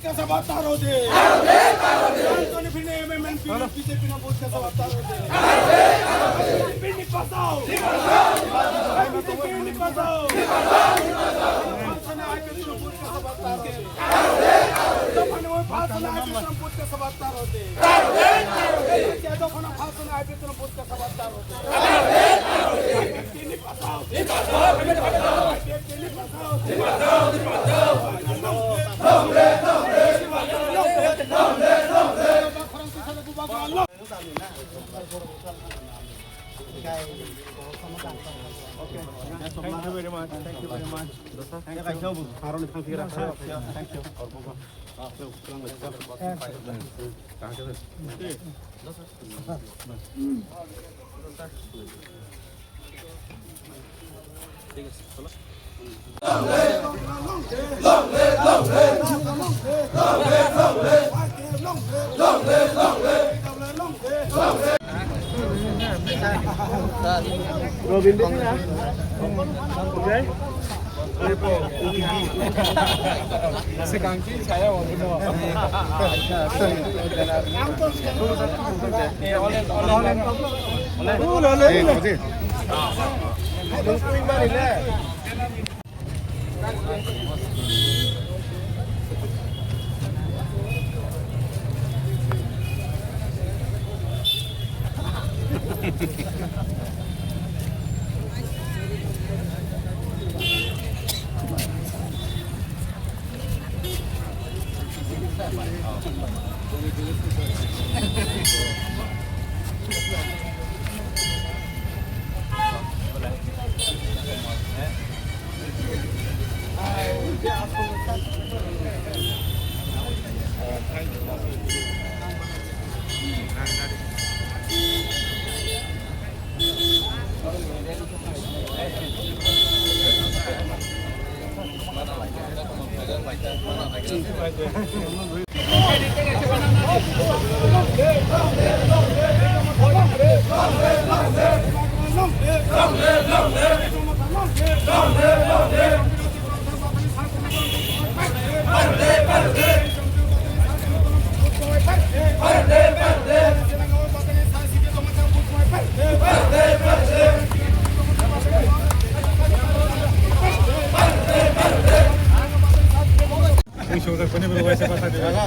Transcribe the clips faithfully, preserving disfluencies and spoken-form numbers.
कैसा बात हो दे। आंतोनी फिर ने एमएमएन पीने पीछे पीना बहुत कैसा बात हो दे। फिर नहीं पास आओ। फिर नहीं पास आओ। फांसना आके तुम बहुत कैसा बात हो दे। जब मैंने वो फांसना आके तुम बहुत कैसा बात हो दे। क्या तो खाना फांसना आके तुम बहुत कैसा बात हो दे। Thank you very much. Thank you very much. Thank you.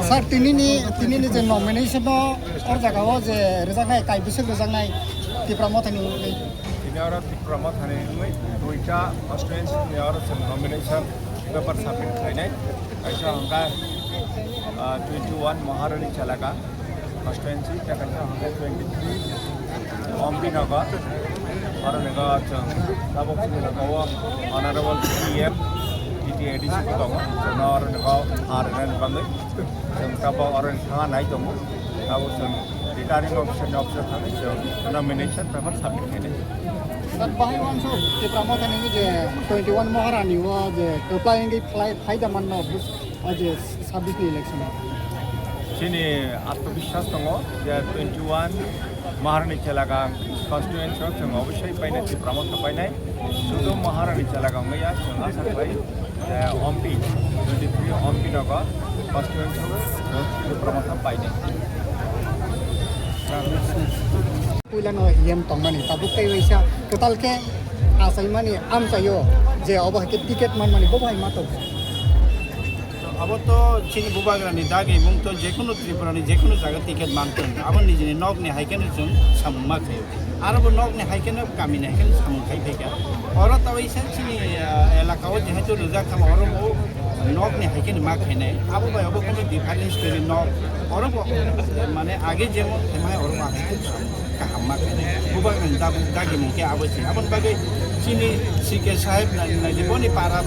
Sir, tinini, tinini je nomination no or jaga o je rijaknai, kai bwswk rijaknai Tipra Mothani wngwi? Tini oro Tipra Mothani wngwi duita constituency ni oro chwng nomination paper submit khlainai. Kaisa hwnkha, ah, twenty one Maharani Chelaka constituency, tei kaisa hwnkha twenty three Ompi Nagar. Oro ni o chwng tabuk chini rogo o Honorable C M, T T A D C bo tongo. Chwng oro ni o ha rwnani bagwi chwng tabuk oro ni thangna nai tongo. Tabuk chwng returning officer ni office o thangwi chwng nomination paper submit khainai. Sir, bahai uansuk Tipra Mothani je twenty one Maharani o je kwplai wngwi phlai phaida manno, bus-, o je sabbish ni election o. Chini atmabiswas tongo je twenty one Maharani Chelaka constituency o chwng obosai painai, Tipra Motha painai. Sudu Maharani Chelaka wngya chwng asa khlai, eh, Ompi, twenty three Ompi Nagar constituency o Tipra Motha painai. Puila no hiyam tongmani, tabuk tei waisa kwtal khe achaimani amchaio je obo hai khe ticket manmani bo bai ma tong. Abo to chini bubagrani dagimung to jekunu Tripurani jekunu jaga ticket mantong. Abo nijini nokni hai kheno chwng samung ma khaio. Aro bo nokni hai kheno kamini hai kheno samung khai phaikha. Oro to waisa chini, ah, elaka o jehetu rijak kha oro bo nokni hai kheno ma khainai. Abo bai abo kono difference kwrwi nok. Oro bo, eh, mane age jemon khaimai oro bo hai kheno samung kaham ma khainai. Bubagrani dagimung khe abo se. Aboni bagwi chini C K saheb nai, nai, boni para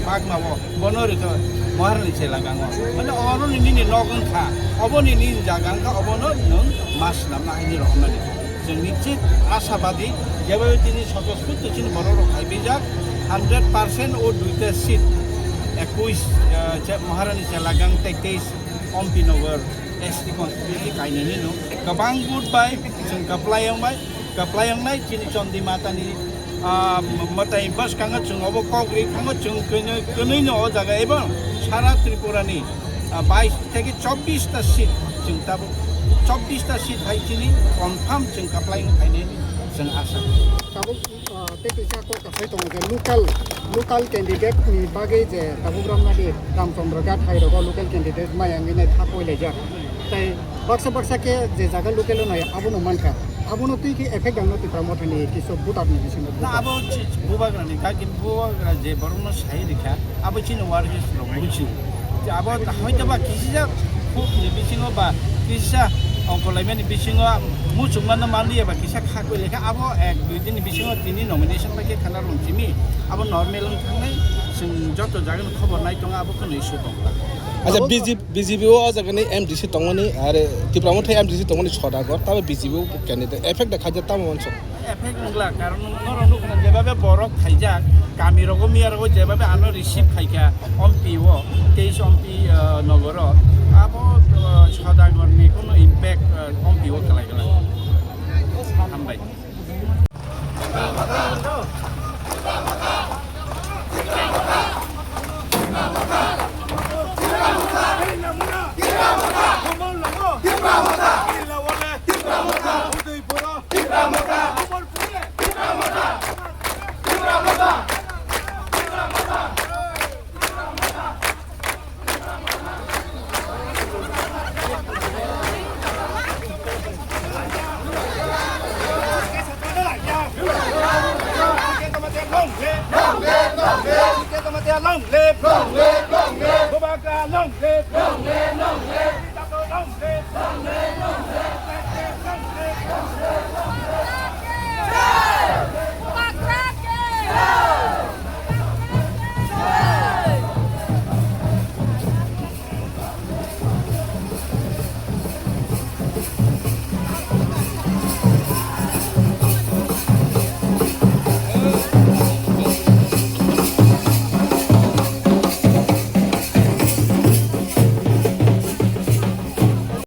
bagma o. Bono rito Maharani Chelaka ngo. Mane oro ni nini nok wngkha, obo ni nini jaga wngkha, obono nwng ma swnamna haini rohornani. Chwng nischit ashabadi, jeba tini sotospusto chini borok rok hai bijak, hundred percent o duita seat, ekuish, eh, che-, Maharani Chelaka tei teis Ompi Nagar S T constituency kainani no. Kwbang vote bai chwng kwplai wng bai. Kwplai wngnai chini Chondi Matani, ah, mwtai bwskango chwng obo kok ri thango, chwng kwnwi, kwnwi no o jaga ebong sara Tripurani Ah, bais theke chobbish ta seat chwng tabuk, chobbish ta seat hai chini confirm chwng kwplai wng phainai chwng asa. Tabuk, ah, tei kaisa kok kasai tongo je local, local candidate ni bagwi je tabuk Ramnadi Ramchandra Ghat hai rogo local candidate maya wngwi nai thak koi laijak. Tei baksa baksa khe je jaga local o nai abono mankha. Abono twi khe effect ang no Tipra Motha ni kisu voter ni bisingo. Na abo chi-, bubagra ni kaki bubagra je borok no sai rikha, abo chini workers rok buji. Je abo hoito ba kisa khuk ni bisingo ba kisa ongkolaimani bisingo muchungma no manliya ba kisa khakoi lekha abo ek dui din ni bisingo tini nomination bai khe khana rung simi abo normal wng thangnai chwng joto jaga ni khobor nai tongo abo kheno issue tong. Acha abo B J P, B J P o jaga ni M D C tongmani are Tipra Motha M D C tongmani Sodagar tabo B J P o candidate effect da khaja tamo manso. Effect wngla, karon norok nukna jebabe borok khaijak, kami rogo miya rogo jebabe ano receive khaikha, ompi o, teis ompi, ah, nogoro, abo, ah, Sodagar ni kono impact, ah, ompi o kwlai kwlai. Hambai. Long live! Long live! Long live! Bubagra long live! Long live! Long live! Long live!